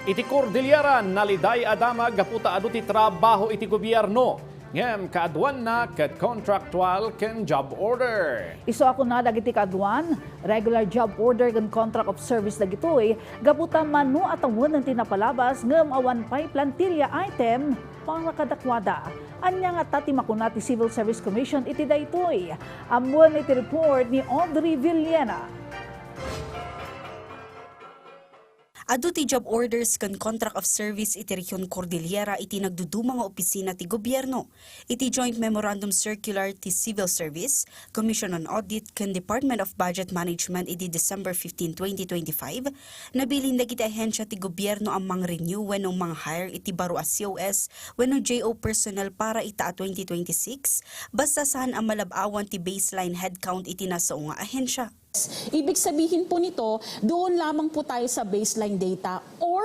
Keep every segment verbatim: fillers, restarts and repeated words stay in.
Iti Cordillera, naliday a damag gapu ta adu ti trabaho iti gobierno, ngem kaaduanna ket contractual ken job order. Isu a kuna dagiti kaaduan, regular job order ken contract of service dagitoy gapu ta mano a tawenen ti napalabas ngem awan pay plantilla item para kadakuada. Ania ngata ti makuna ti Civil Service Commission iti daytoy? Ammuen iti report ni Audrey Villena. Adu ti job orders ken contract of service iti Region Cordillera iti nagduduma nga opisina ti gobierno. Iti joint memorandum circular ti Civil Service, Commission on Audit ken Department of Budget Management idi December fifteen, twenty twenty-five, nabilin dagiti ahensia ti gobierno a mang-renew wenno mang-hire iti baro a C O S wenno J O personnel para ita a twenty twenty-six, basta saan a malab-awan ti baseline headcount iti nasao nga ahensia. Ibig sabihin po nito, doon lamang po tayo sa baseline data or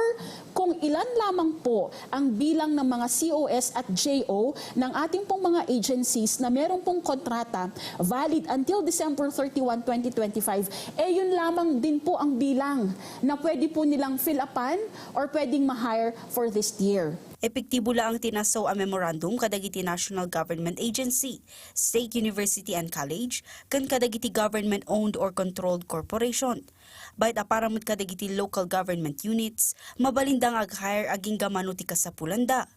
kung ilan lamang po ang bilang ng mga C O S at J O ng ating pong mga agencies na meron pong kontrata valid until December thirty-one, twenty twenty-five, eh yun lamang din po ang bilang na pwede po nilang fill upan or pwedeng ma-hire for this year. Epektibo laeng ti nasao a memorandum kadagiti national government agency, state university and college, ken kadagiti government-owned or controlled corporation. Bayat a para met kadagiti local government units, mabalinda nga ag-hire agingga mano ti kasapulanda.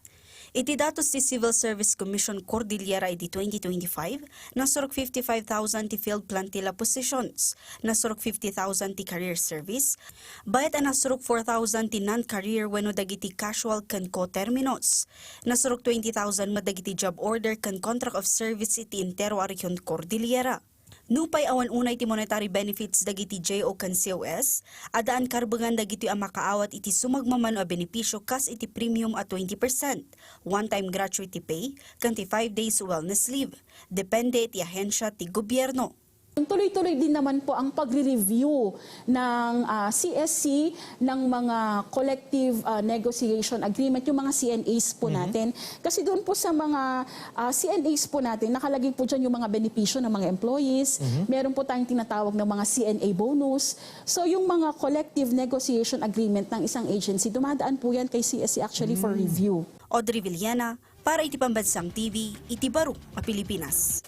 Iti datos ti Civil Service Commission Cordillera idi twenty twenty-five, nasurok fifty-five thousand ti filled plantilla positions, nasurok fifty thousand ti career service, bayat a nasurok four thousand ti non-career wenno dagiti casual ken co-terminos. Nasurok twenty thousand met dagiti job order ken contract of service iti entero a Region Cordillera. Nupay awan unay ti monetary benefits dagiti J O ken C O S, addaan karbengan dagitoy a makaawat iti sumagmamano a benepisio kas iti premium a twenty percent, one-time gratuity pay, ken ti five days wellness leave. Depende iti ahensia ti gobierno. Tuloy-tuloy din naman po ang pagre-review ng, ah, C S C ng mga collective, ah, negotiation agreement, yung mga C N As po natin. Kasi doon po sa mga, ah, C N As po natin, nakalagay po dyan yung mga benepisyo ng mga employees. Meron po tayong tinatawag ng mga C N A bonus. So, yung mga collective negotiation agreement ng isang agency, dumadaan po yan kay C S C actually for review. Audrey Villena, para iti Pambansang T V, iti Baro a Pilipinas.